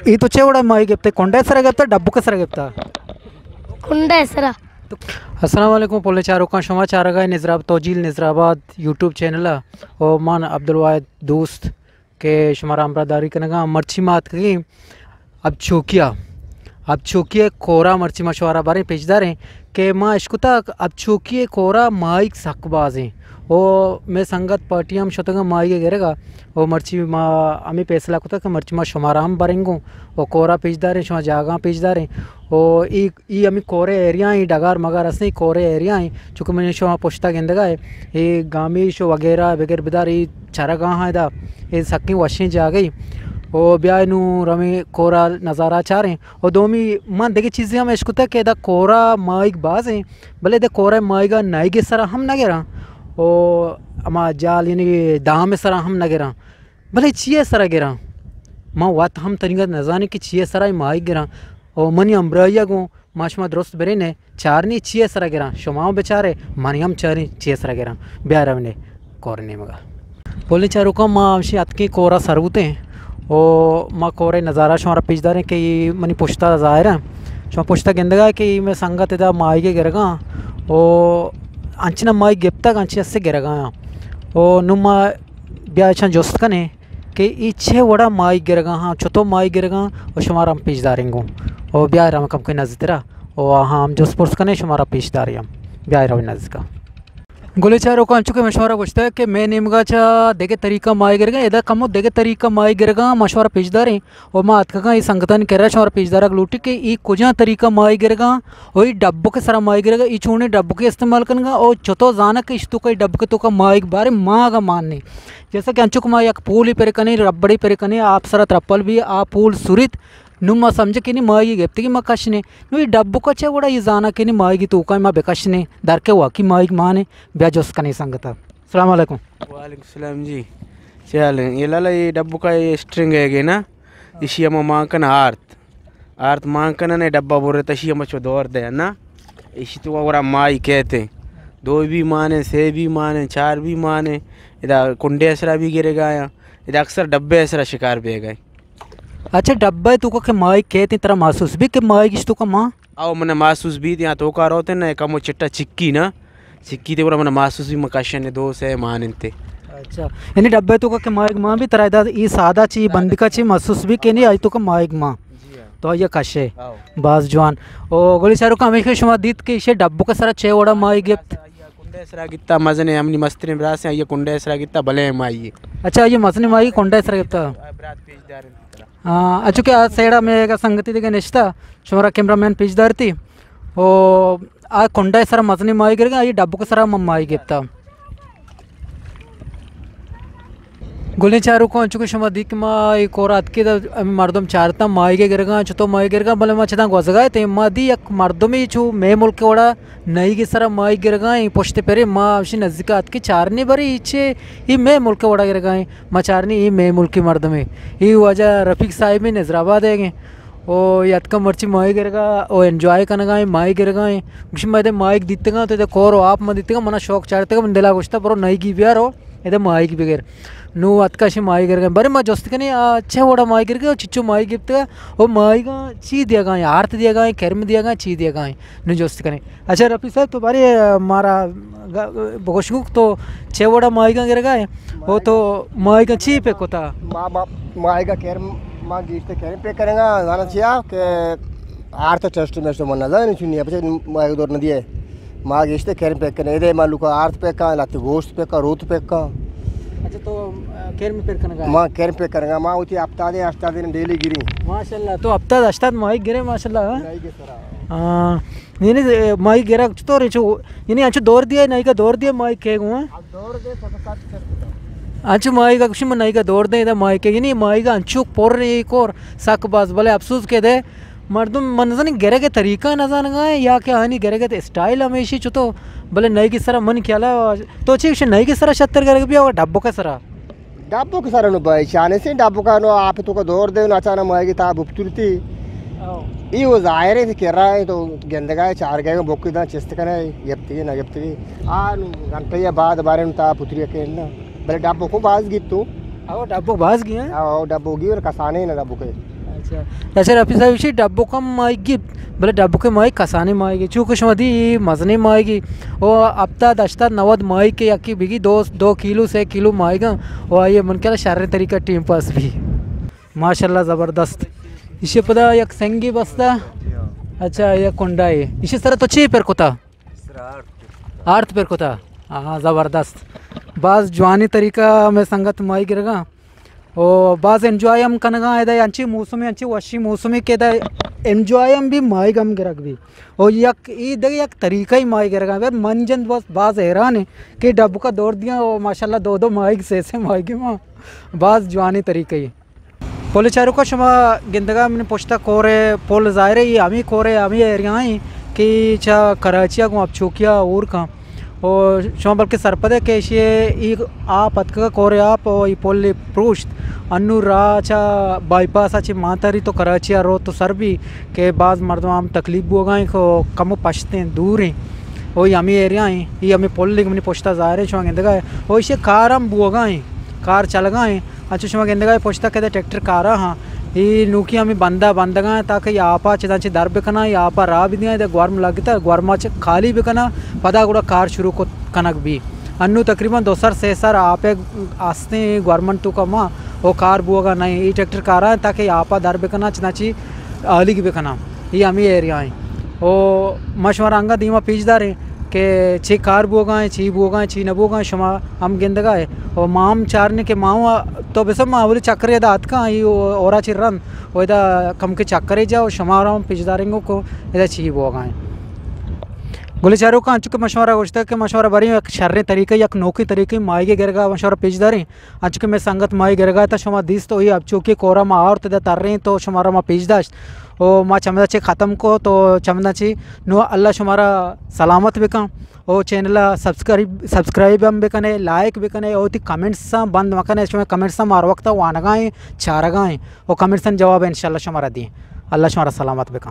اے تو چے وڑا ماہی گپتے؟ کنڈے سرا گپتا، ڈبک سرا گپتا؟ کنڈے سرا۔ السلام علیکم پلیں چاروکاں، شما چارگا نظرآباد توجیل نظرآباد یوٹیوب چینل ءَ، او من عبدالواحد دوست کہ شمارا ہمراہ داری کنگا۔ مرچی ما اتکگیں اب چوکیا، اب چوکیا کورا مرچی ما شمارا باریں پیش داریں کہ ما اشکتا اب چوکی کورا ماہیگ سک بازیں۔ او مئے سنگت پارٹی ہم شتگاں ماہیگ گرگا۔ او مرچی ما ہمیں فیصلہ کتا کہ مرچی ما شمارا ہم برنگوں او کورا پیش داریں، شما جاگاں پیش داریں۔ او ای، ای ہمیں کورے ایریا ہیں، ڈگار مگار ہستیں، کورے ایریا ہیں، چونکہ من شما پشتا گندگا ہے، اے گامیش وغیرہ بگر بدار، اے چرگاں ہیں دا، اے سکیں وشیں جاگہی۔ او بیا نوں رویں کورا نظارہ چاریں۔ او دومی من دگہ چیزے ہم اشکتا کہ ادا کورا ماہیگ بازیں، بلے ادا کورا ماہیگا نایگے سرا ہم نگراں۔ او ہما جال یعنی دام سرا ہم نگراں۔ بلے چیئے سرا گراں؟ من وت ہم تنیگت نزانیں کہ چیئے سرا اے ماہیگ گراں۔ او منی ہمراہیا گوں ما شما درست برین ءُ چارنی چیئے سرا گراں، شما ہم بچارے، منی ہم چاریں چیئے سرا گراں۔ بیا رونے کور نیمگا۔ پلیں چاروکاں، ما ہمشی اتکیں کورا سر بوتیں۔ او ما کورے نظارہ شمارا پیش داریں کہ اے منی پشتا ظاہر ہیں۔ شما پشتا گندگا کہ اے مئے سنگت ادا ماہیگے گرگاں۔ او انچنا ماہیگ گپتگ، انچیں اسے گرگاں۔ او نوں ما بیا اچاں جست کنیں کہ اے چے وڑا ماہیگ گرگاں ہاں، چتو ماہیگ گرگاں، او شمارا ہم پیش داریں گوں۔ او بیا رم کم کے نزدیکترا، او آہاں ہم جست پرس کنیں، شمارا پیش داریں ہم۔ بیا رو نزدیکا۔ گلیں چاروکاں، انچو کہ من شمارا گوشتگ کہ مئے نیمگا چہ دگہ طریقہ ماہیگ گرگاں، ادا کمو دگہ طریقہ ماہیگ گرگاں، ما شمارا پیش داریں۔ و ما اتکگاں اے سنگتانی کرا شمارا پیش دارگ لوٹی کہ اے کجام طریقہ ماہی گرگاں و اے ڈبک سرا ماہی گرگا، اے چونیں ڈبکے استعمال کنگا و چتو زانگ کہ اش توکا اے ڈبک توکا ماہی بارے ما اگا ماننے۔ جیسا کہ انچو کہ ما یک پولی پر کنیں، ربڑی پر کنیں، آپ سرا ترپل بی، آ پول سریت، نوں ما سمجھ کہ نی ماہی گپتگی ما کشنے۔ نوں اے ڈبک چہ وڑا اے زانگ کہ نی ماہی توکا ما بکشنے، در کہ واقعی ماہی مانے، بیا جست کنیں سنگتا۔ السلام علیکم۔ وعلیکم السلام جی۔ چے حال ہیں؟ یہ لالا، یہ ڈبو کا یہ اسٹرنگ ہے گے نا؟ اشی ہم مان کن آرت۔ آرت مان کن نے ڈبا بورے تشی ہم چو دور دے نا۔ اشی تو ورا مائی کہتے۔ دو بھی مانے، سے بھی مانے، چار بھی مانے۔ ادا کنڈے اسرا بھی گرے گایا۔ ادا اکثر ڈبے اسرا شکار بے گئے۔ اچھا، ڈبے تو کا کہ مائی کہتے ترا محسوس بھی کہ مائی کش تو کا ماں؟ او من محسوس بیت یا توکا روت نہ کمو چٹا چکی نا، چکی تے گڑا من محسوس بی من کشن دو سے مان انت۔ اچھا، یعنی ڈبے توکا کہ ماہیگ مان بی ترا ادا ای سادہ چی بندکا چی محسوس بی کہ نی آئی توکا ماہیگ مان۔ جی ہاں۔ تو آئی کشے۔ او۔ باز جوان۔ او گلی چاروکاں ہمیش کہ شما دیت کہ ایشے ڈبک سرا چے وڑا ماہی گپت؟ کنڈے سرا گتا مزنے ہمنی مستریں براس ہیں، آئی کنڈے سرا گتا بلے ماہی۔ اچھا، آئی مزنے ماہی کنڈے سرا گتا۔ برات پیش دار انت۔ ہاں، اچو کہ آ سیڑا میں ایک سنگتی دیگه نشتا، شمارا کیمرہ مین پیش دارتی۔ او آ کنڈا سر مزنی ماہی گرگا، آئی ڈبک سر من ماہی گپتا۔ گلیں چاروکاں، انچو کہ شما دی کہ ما اے کورا اتکے دا ہمے مردم چارتا ماہیگے گرگا، چتو ماہی گرگا، بلے ما چداں گوزگا تے ما دی یک مردمی چو مے ملک وڑا نئیگے سرا ماہی گرگا ایں، پشت پرے ما ہمشی نزدیکا اتکے چارنے برے اے چے، اے مے ملک وڑا گرگا ایں، ما چارنے اے مے ملکی مردمے۔ اے واجہ رفیق صاحب نظر آباد ہے گے۔ او اے اتکا مرچی ماہی گرگا، او انجوائے کنگا ایں، ماہی گرگا ایں۔ گوشی ما ادے ماہیگ دیتگاں، تو ادے کور و آپ ما دیتگاں، منا شوق چارتگا، من دلا گوشتا برو نئیگی بیار او ادے ماہیگ بگر۔ نوں اتکا شی ماہی گرگا ایں۔ برے ما جست کنے آ چہ وڑا ماہی گرگا، او چچو ماہی گپتگا، او ماہیگا چی دیگا ایں، آرت دیگا ایں، کرم دیگا ایں، چی دیگا ایں؟ نوں جست کنے۔ اچھا رفیق صاحب، تو بارے مارا گ-، بگوش گو تو چے وڑا ماہیگاں گرگا ئے؟ او تو ماہیگاں چی پہ کتا؟ ما، ما، ماہیگا کرم، ما گیشتے کرم پہ کرنگا، زانا چیا کہ آرت ٹیسٹ میں تو من نہ زانے چونی، پچھے ماہیگ دور ندیے۔ ما گیشتے کرم پہ کرنے، ادے ما لوکا آرت پہ کاں، لاتے گوشت پہ کاں، روت پہ کاں۔ اچھا تو، آ، کرم پہ کرنگا؟ ما کرم پہ کرنگا، ما ہوتی ہفتاد ہشتاد دن ڈیلی گری۔ ماشاءاللہ، تو ہفتاد ہشتاد ماہیگ گرے ماشاءاللہ، ہاں؟ ماہیگ سرا۔ ہاں، یعنی، اے، ماہیگ گرگ چطور ہے؟ چو، یعنی، انچو دور دیا، نئیگا دور دیا ماہیگ کے گو، ہاں؟ اب دور دے، تو سات چل کتا۔ انچو ماہیگا کشی من نئیگا دور دے، ادا ماہیگ کے، یعنی، ماہیگا انچو پر ہے کور، سک باز، بلے افسوس کہ دے، مردم من نزانی گرگ طریقہ نزانگا ہے، یا کہ آنی گرگ اسٹائل ہمیشی چطو، بلے نئیگی سرا من خیالا، تو چی گوشے نئیگی سرا شتر گرگ بیا، ڈبک سرا؟ ڈبک سر نو بھائی، چانے سے ڈبک نو آپ تو کا دور دے، نو اچانک ماہیگی تا بپترتی۔ او۔ ای وہ ظاہر ہے کہ کرا ہے تو گندگا ہے، چار گئے بوکی دا چست کنا ہے، گپتی نہ گپتی۔ آ نو گھنٹہ یا بعد بارے نو تا پتری کے نا۔ بلے ڈبک کو باز گیت تو۔ او ڈبک باز گیا؟ او ڈبک گی اور کسانے نہ ڈبک کے۔ اچھا، رفیق صاحب، ایشی ڈبو کم ماہیگی، بلے ڈبو کے ماہیگ کسانی ماہیگی، چونکہ شما دی مزنی ماہیگی، او ہفتاد، ہشتاد، نود ماہیگ کہ یکی بگی دو، دو کیلو، سے کیلو ماہیگاں، او آئیے من کلا شریں طریقہ ٹیم پاس بھی۔ ماشاءاللہ، زبردست۔ ایشی پدا یک سنگی بستہ۔ اچھا، یک کنڈا ہے۔ ایشی سر تو چی پر کتا؟ آرت پر کتا۔ ہاں، زبردست۔ باز جوانی طریقہ میں سنگت ماہی گرگا۔ او باز انجوائے ہم کنگا، ادا انچی موسمی، انچی وشی موسمی کہ ادا انجوائے ہم بھی، ماہی ہم گرگ بھی۔ او یک، ای دگہ یک طریقہ ہی ماہی گرگا۔ بے من جند بس باز حیران ہے کہ ڈبکا دور دیا، او ماشاءاللہ دو دو ماہی، سے سے ماہی ما، باز جوانی طریقہ ہی۔ پل چاروکا شما گندگا من پشتا کورے، پل ظاہر ہے یہ ہمیں کورے، ہمیں ایریا ہیں کہ چا کراچی گوں اپچوکیا اور کاں۔ او شما بلکہ سرپدے کہ ایشی ای آپ اتکگا کورے آپ، او ای پل پروشت۔ انو راہ چا بائی پاس چہ ماتاری تو کراچی رو تو سر بھی کہ باز مردم ہم تکلیف بوگا ہیں کہ کم پشتیں، دور ہیں۔ او ای ہمیں ایریا ہیں، ای ہمیں پل منی پشتا ظاہر ہے، شما گندگا ہے۔ او ایشی کار ہم بوگا ہیں، کار چلگا ہیں۔ انچو شما گندگا ہے پشتا کہ ٹریکٹر کارا ہاں۔ ای نوکی ہمیں بندہ بندگا ہیں تاکہ یہ آپا چداں چہ در بکناں، یہ آپا راہ بدیاں، ادا گورم لگتا، گورما چہ خالی بکناں، پدا گڑا کار شروع کت کنگ بی۔ انو تقریباً دو سر سے سر آپے آستیں گورمن تو کما، او کار بوگا نہیں، ای ٹریکٹر کارا ہیں تاکہ یہ آپا در بکناں، چداں چہ آلیگ بکناں۔ یہ ہمیں ایریا ہیں۔ او ما شمارا انگا دیما پیش داریں کہ چی کار بوگا ہیں، چی بوگا ہیں، چی نہ بوگا ہیں، شما ہم گندگا ہے۔ او ما ہم چارنے کہ ما ہم تو بس ما اولی چکرے ادا اتکاں، ای او-، اورا چی رند، او ادا کم کے چکرے جا، او شمارا ہم پیش داریں گو کو ادا چی بوگا ہیں۔ گلے چاروکاں، انچو کہ ما شمارا گوشتا کہ ما شمارا بریں یک شریں طریقے، یک نوکیں طریقے ماہیگے گرگا ما شمارا پیش داریں۔ انچو کہ میں سنگت ماہی گرگا تا شما دیست، او ای اپچوکی کورا ما آورت دا تریں تو شمارا ما پیش داشت۔ او ما چمدا چے ختم کو تو چمدا چے نو اللہ شمارا سلامت بکن۔ او چینل سبسکرائب، سبسکرائب ہم بکنے، لائک بکنے، او تی کمنٹس بند مکنے، شما کمنٹس ہر وقت وانگائیں، چارگائیں۔ او کمنٹس جواب انشاءاللہ شمارا دیں۔ اللہ شمارا سلامت بکن۔